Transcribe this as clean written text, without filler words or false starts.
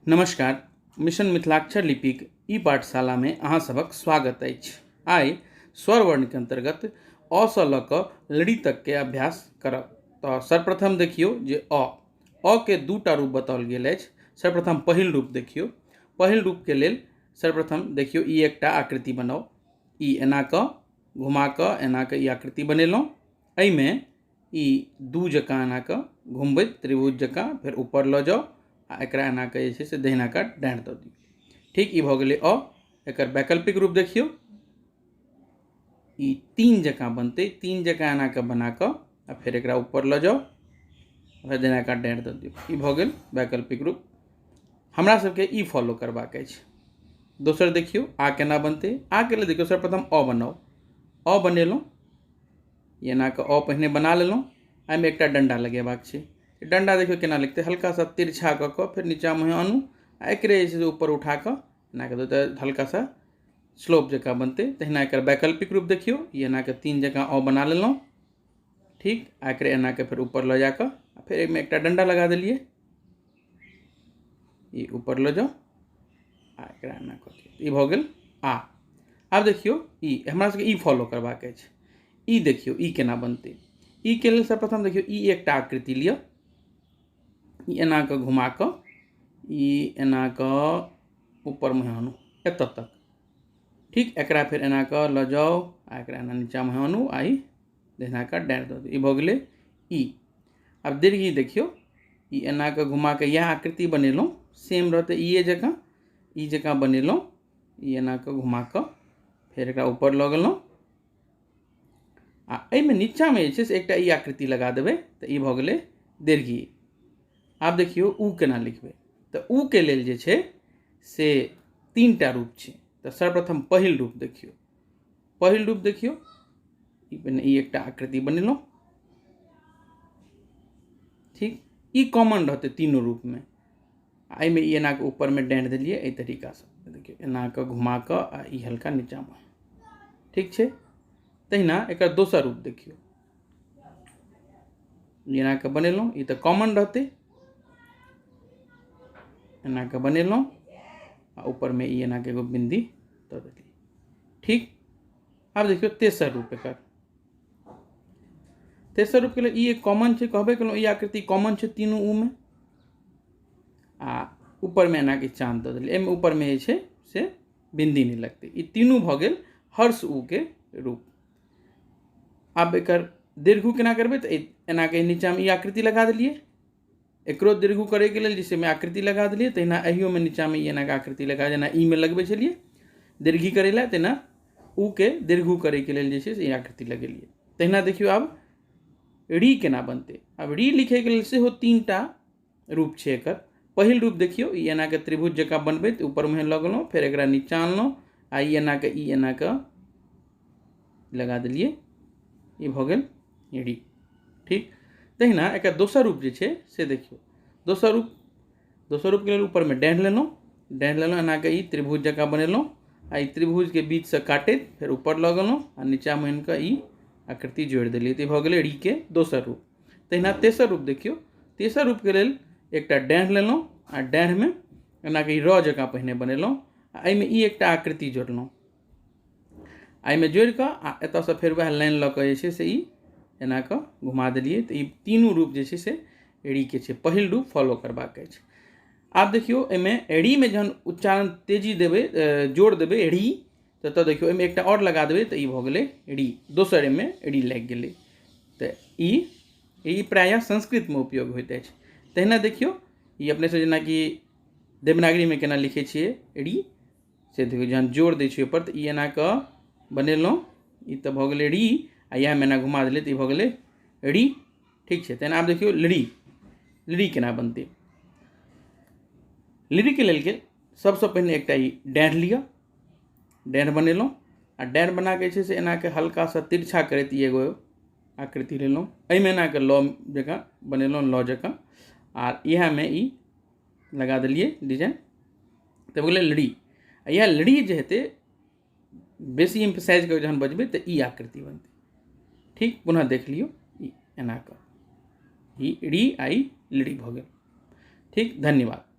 नमस्कार। मिशन मिथिलाक्षर लिपिक ई पाठशालामे अहाँ सभक स्वागत अछि। आइ स्वर वर्णके अन्तर्गत अ सँ लऽ कऽ लृ तकके अभ्यास करब। तऽ सर्वप्रथम देखियौ जे अ अ के दूटा रूप बताओल गेल अछि। सर्वप्रथम पहिल रूप देखियौ। पहिल रूपके लेल सर्वप्रथम देखियौ ई एकटा आकृति बनाउ। ई एना कऽ घुमा कऽ एना कऽ ई आकृति बनेलहुँ। एहिमे ई दू जकाँ एना कऽ घुमबैत त्रिभुज जकाँ फेर ऊपर लऽ जाउ आ एकरा एना कऽ जे छै से दहिना कात डाँरि दऽ दियौ। ठीक, ई भऽ गेलै अ। एकर वैकल्पिक रूप देखियौ, ई तीन जकाँ बनतै। तीन जकाँ एना कऽ बना कऽ आ फेर एकरा ऊपर लऽ जाउ, फेर दहिना कात डाँरि दऽ दियौ। ई भऽ गेल वैकल्पिक रूप। हमरा सबके ई फॉलो करबाक अछि। दोसर देखियौ आ केना बनतै। आ के लेल देखियौ सर्वप्रथम अ बनाउ। अ बनेलहुँ, एना कऽ अ पहिने बना लेलहुँ। एहिमे एकटा डण्डा लगेबाक छै। डण्डा देखियौ केना लगतै, हल्का सा तिरछा कऽ कऽ फेर नीचाँ मुँहे आनू आ एकरे जे छै से ऊपर उठा कऽ एना कऽ तऽ हल्का सा स्लोप जकाँ बनतै। तहिना एकर वैकल्पिक रूप देखियौ, ई एना कऽ तीन जकाँ अ बना लेलहुँ। ठीक, आ एकरे एना कऽ फेर ऊपर लऽ जा कऽ फेर एहिमे एकटा डण्डा लगा देलियै, ई ऊपर लऽ जाउ आ एकरा एना कऽ दियौ। ई भऽ गेल आ। आब देखियौ ई हमरा सबके ई फॉलो करबाक अछि। ई देखियौ ई केना बनतै। ई के लेल सर्वप्रथम देखियौ ई एकटा आकृति लिअ, ई एना कऽ घुमा कऽ ई एना कऽ ऊपर मुँहे आनू एतऽ तक। ठीक, एकरा फेर एना कऽ लऽ जाउ आ एकरा एना नीचाँ मुँहे आनू आ ई दहिना कऽ डाँरि दऽ दियौ। ई भऽ गेलै ई। आब दीर्घी देखियौ, ई एना कऽ घुमा कऽ इएह आकृति बनेलहुँ, सेम रहतै इए जकाँ, ई जकाँ बनेलहुँ। ई एना कऽ घुमा कऽ फेर एकरा ऊपर लऽ गेलहुँ आ एहिमे नीचाँमे जे छै से एकटा ई आकृति लगा देबै तऽ ई भऽ गेलै दीर्घी। आब देखियौ उ केना लिखबै। तऽ उ के लेल जे छै से तीनटा रूप छै। तऽ सर्वप्रथम पहिल रूप देखियौ। पहिल रूप देखियौ, ई पहिने ई एकटा आकृति बनेलहुँ। ठीक, ई कॉमन रहतै तीनू रूपमे। आ एहिमे ई एना कऽ ऊपरमे डाँरि देलियै एहि तरीकासँ, देखियौ एना कऽ घुमा कऽ आ ई हल्का नीचाँमे। ठीक छै, तहिना एकर दोसर रूप देखियौ, एना कऽ बनेलहुँ, ई तऽ कॉमन रहतै, एना कऽ बनेलहुँ आ ऊपरमे ई एना कऽ एगो बिन्दी दऽ देलियै। ठीक, आब देखियौ तेसर रूप एकर। तेसर रूपके लेल ई एक कॉमन छै, कहबे केलहुँ ई आकृति कॉमन छै तीनू ऊमे। आ ऊपरमे एना कऽ चाँद दऽ देलियै, एहिमे ऊपरमे जे छै से बिन्दी नहि लगतै। ई तीनू भऽ गेल हर्ष ऊ के रूप। आब एकर दीर्घ केना करबै, तऽ एना कऽ नीचाँमे ई आकृति लगा देलियै। एकरो दीर्घ करैके लेल जैसे आकृति लगा देलियै, तहिना एहियोमे नीचाँमे ई एना कऽ आकृति लगा, जेना ई मे लगबै छलियै दीर्घी करै लए, तहिना ऊ के दीर्घ करैके लेल जे छै से ई आकृति लगेलियै। तहिना देखियौ आब री केना बनतै। आब री लिखैके लेल सेहो तीनटा रूप छै एकर। पहिल रूप देखियौ, ई एना कऽ त्रिभुज जकाँ बनबैत ऊपर मुँहे लऽ गेलहुँ, फेर एकरा नीचाँ अनलहुँ आ ई एना कऽ ई एना कऽ लगा देलियै, ई भऽ गेल री। ठीक, तहिना एकर दोसर रूप जे छै से देखियौ। दोसर रूप, दोसर रूपके लेल ऊपरमे डाँढ़ि लेलहुँ, डाँढ़ि लेलहुँ एना कऽ ई त्रिभुज जकाँ बनेलहुँ आ ई त्रिभुजके बीचसँ काटैत फेर ऊपर लऽ गेलहुँ आ नीचाँमे आनि कऽ ई आकृति जोड़ि देलियै। तऽ ई भऽ गेलै री के दोसर रूप। तहिना तेसर रूप देखियौ। तेसर रूपके लेल एकटा डाँढ़ि लेलहुँ आ डाँढ़िमे एना कऽ ई र जकाँ पहिने बनेलहुँ आ एहिमे ई एकटा आकृति जोड़लहुँ। एहिमे जोड़ि कऽ आ एतऽसँ फेर वएह लाइन लऽ कऽ जे छै से ई एना कऽ घुमा देलियै। तऽ ई तीनू रूप जे छै से री के छै। पहिल रूप फॉलो करबाक अछि। आब देखियौ एहिमे री मे जहन उच्चारण तेजी देबै, जोर देबै री, तऽ एतऽ देखियौ एहिमे एकटा आओर लगा देबै तऽ ई भऽ गेलै री, दोसर एहिमे री लागि गेलै। तऽ ई प्रायः संस्कृतमे उपयोग होइत अछि। तहिना देखियौ ई अपनेसँ जेनाकि देवनागरीमे केना लिखै छियै री, से देखियौ जहन जोर दै छियै ओहिपर तऽ ई एना कऽ बनेलहुँ, ई तऽ भऽ गेलै री आ इएहमे एना घुमा देलियै तऽ ई भऽ गेलै री। ठीक छै, तहन आब देखियौ लृ, लृ केना बनतै। लृके लेल के सबसँ पहिने एकटा ई डाँढ़ि लिअ, डाँढ़ि बनेलहुँ आ डाँढ़ि बना कऽ जे छै से एना कऽ हल्का सा तिरछा करैत ई एगो आकृति लेलहुँ, एहिमे एना कऽ लऽ जकाँ बनेलहुँ, लऽ जकाँ, आ इएहमे ई लगा देलियै डिजाइन, तऽ भऽ गेलै लृ। आ इएह लृ जे हेतै बेसी एम्फसाइज कऽ जहन बजबै तऽ ई आकृति बनतै। ठीक, पुनः देख लियौ, ई एना कऽ ई री आ ई लृ भऽ गेल। ठीक, धन्यवाद।